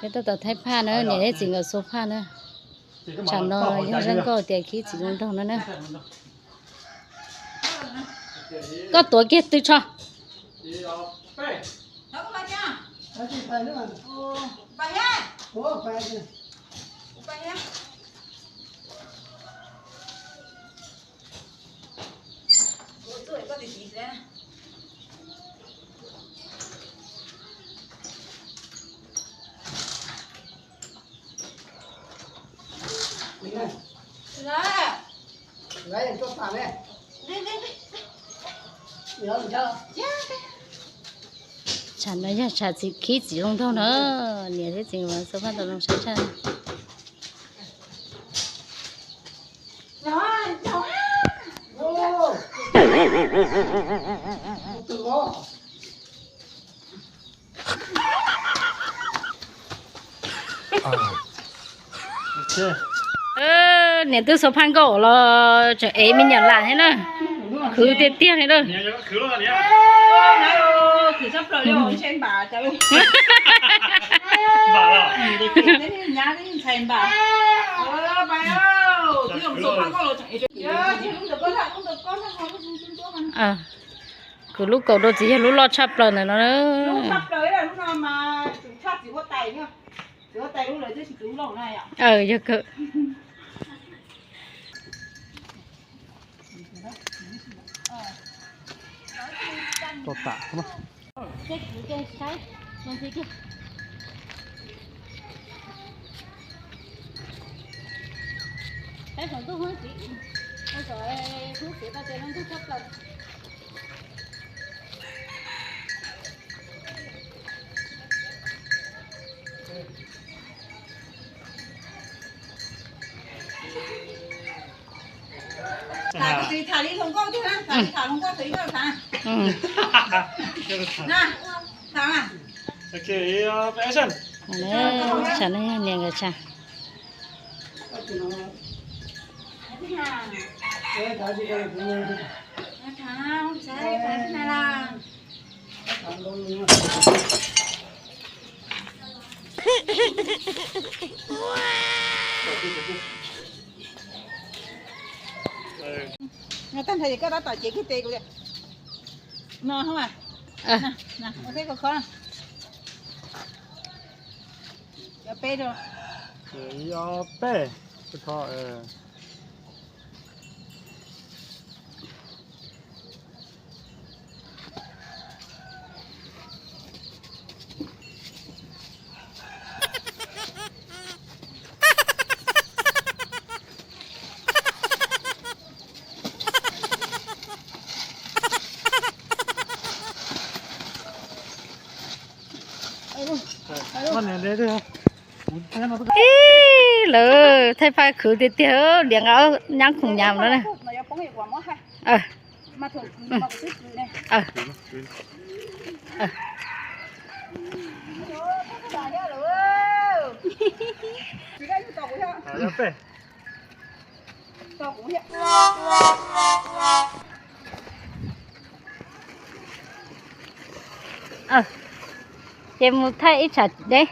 Tab tom thaij phaj na, niam thiab txiv nkawd xuas phaj na. Tsam no yog zaj nkauj tias khib txiv zoo nraug no na. Koj tuav kiag twb tso. Tsam no yog tsam txiv khib txiv zoo nraug na, niam thiab txiv xuas phaj tau zoo saib tshaj. Niam twb xuas phaj nkauj los tseem ev me nyuam lam thiab na. Khwv tiag tiag li na. Kuv lub kaus rau txiv yog lub loj tshaj plaws ntawm no. Yog kawg. Tsam no yog niam nkawd tsam. Tag nrho ces koj tab tom cev kiag tes kuv no, ua teb kho kho. Ob peb. Ib, lawv thaij phaj khwv tiag tiag, liam nqa nyab khoom nyam no na. Ces mus thaij ib tsam deb.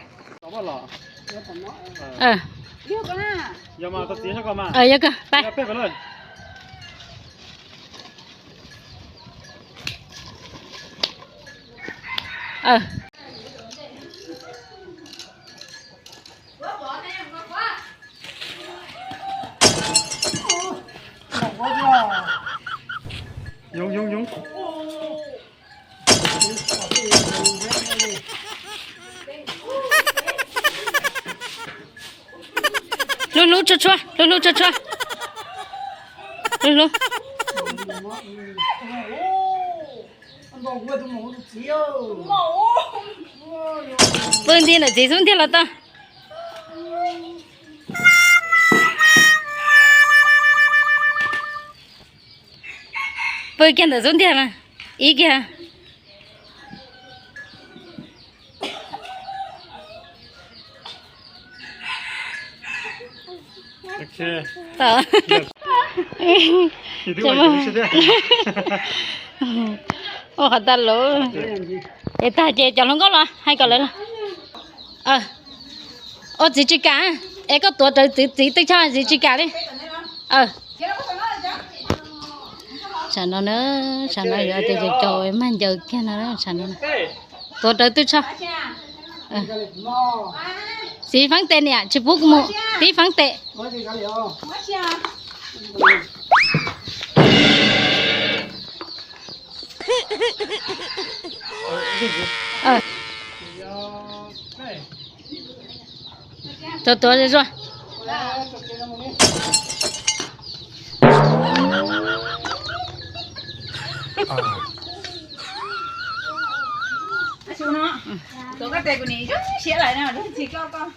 Yog kawg, pais. Hlub hlub tshua tshua, hlub hlub tshua tshua. Hlub hlub. Pw nti ntawm txiv xub ntiag los tau. Pw kiag ntawm xub ntiag mas ib kiag. Ua qhov tag lawm. Es tag ces cov hluas nkauj los hais kom lawv los. Ua txiv tsis kam, es koj tuav rawv txiv, txiv twb tso txiv tsis kam li. Tsam no na, tsam no yuav tias caum caum mag ncaws kiag no, tsam no tuav rawv twb tso. Txiv feeb tes niam, tsis pub kuv mus, txiv feeb tes. Tuav, tuav zuaj.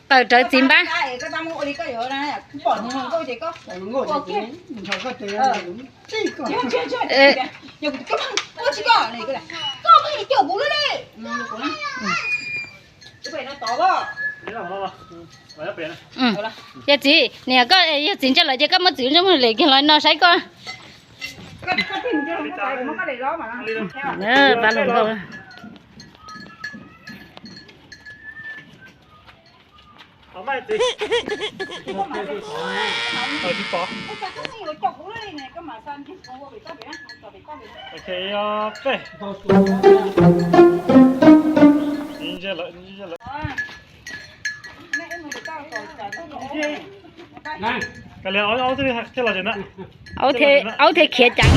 Qawm rawv txiv npab. Yog txiv, niam koj yog txiv ntsej lawm ces koj muab txiv ntsej muag lem kiag los no saib koj. Pab hluas nkauj. Aub thiaj khiav ceev.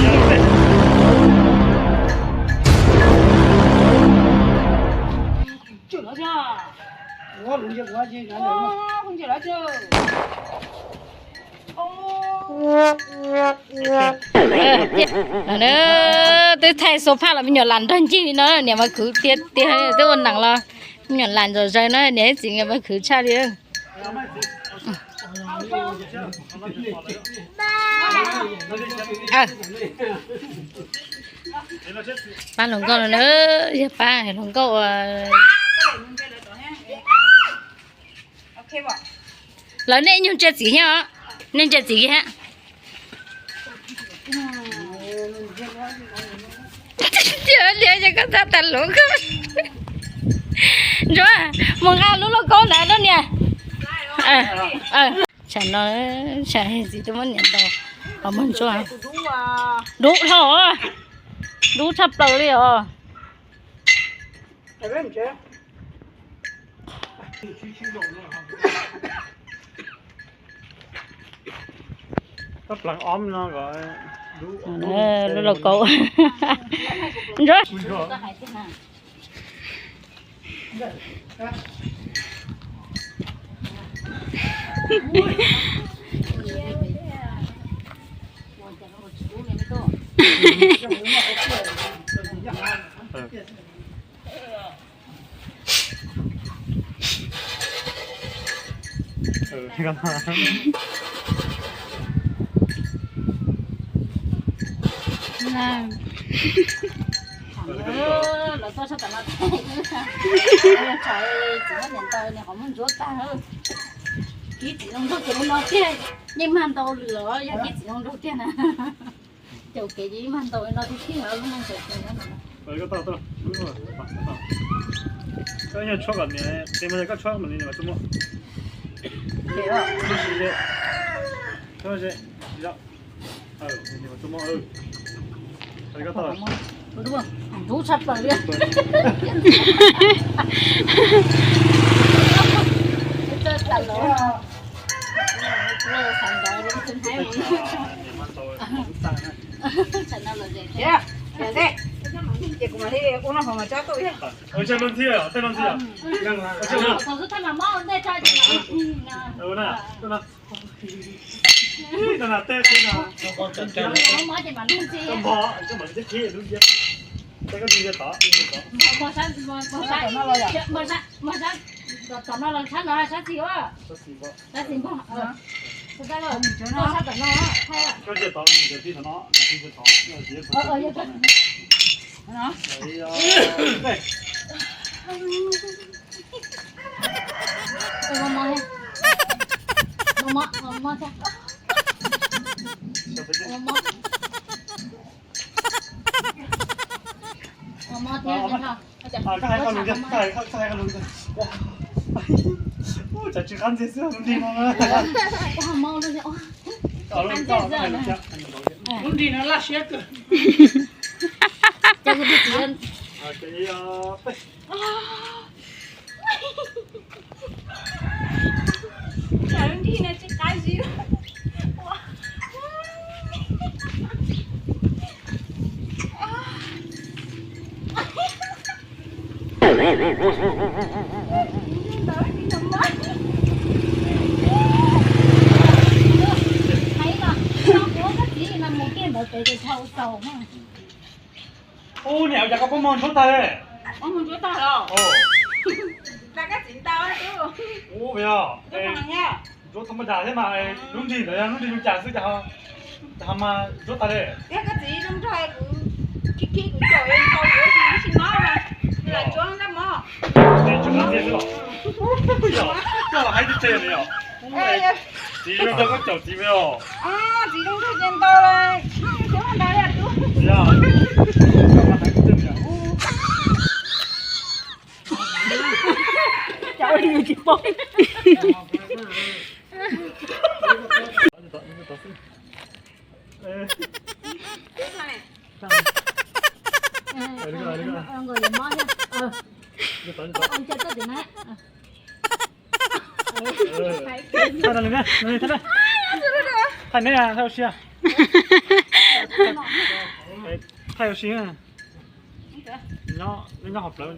Twb thaij xu phaj los me nyuam lam nrog ncig li no, niam mas khwv tiag tiag, twb ua neem los me nyuam lam zom zaws no, niam ib txiv nkawd mas khwv tshaj li. Pab hluas nkauj no na, yog pab hluas nkauj uas lawv nej nyuag ntsia txiv thiab os, nej ntsia txiv kiag. Cia li ces koj txhob tas lus koj. Ntsuag, mus nqa lub lauj kaub ntawd rau niam. Tsam no, tsam txiv twb muab niam ntaus, ho muab Ntsuag. Dub dhau, dub tshaj plaws li os. Lub lauj kaub. Ntsuag. Lawv tuaj sab tom no, txiv muab niam ntaus, niam qhov muag ntsuab tag. Kib txiv zoo nraug ces lub no tiag, yeej mag ntaus lwm los yog kib txiv zoo nraug tiag na. Caum kev ces yeej mag ntaus li no tiag tiag. Ntsuag tshaj plaws li. Ces kuv mam li ua noj hauv mas tsob tuaj thiab. Tom no los sab txi, sab txi npog, sab tom no. Koj hais koj lus, koj hais koj lus. Ua cas tsis qab ntxiag xwb, lub nrig no na. Lub nrig no laj siab kawg. Lub nrig no tsis qab zib. Ub, niam, ua cas koj pob mog ntsuab tag li? Ub, yog ntsuab thaj ma das thiab mas, lub nrig ntawd yog lub nrig zoo cas xwb, cas ho mas ntsuab tag li? Koj los hais tib teg li os. Txiv zoo nraug koj caum txiv me os. Cov ua li yus tsis paub. Thaij neb, thaij neb, thaij ua si. Thaij ua si. Nyob, nyob hauv plawv.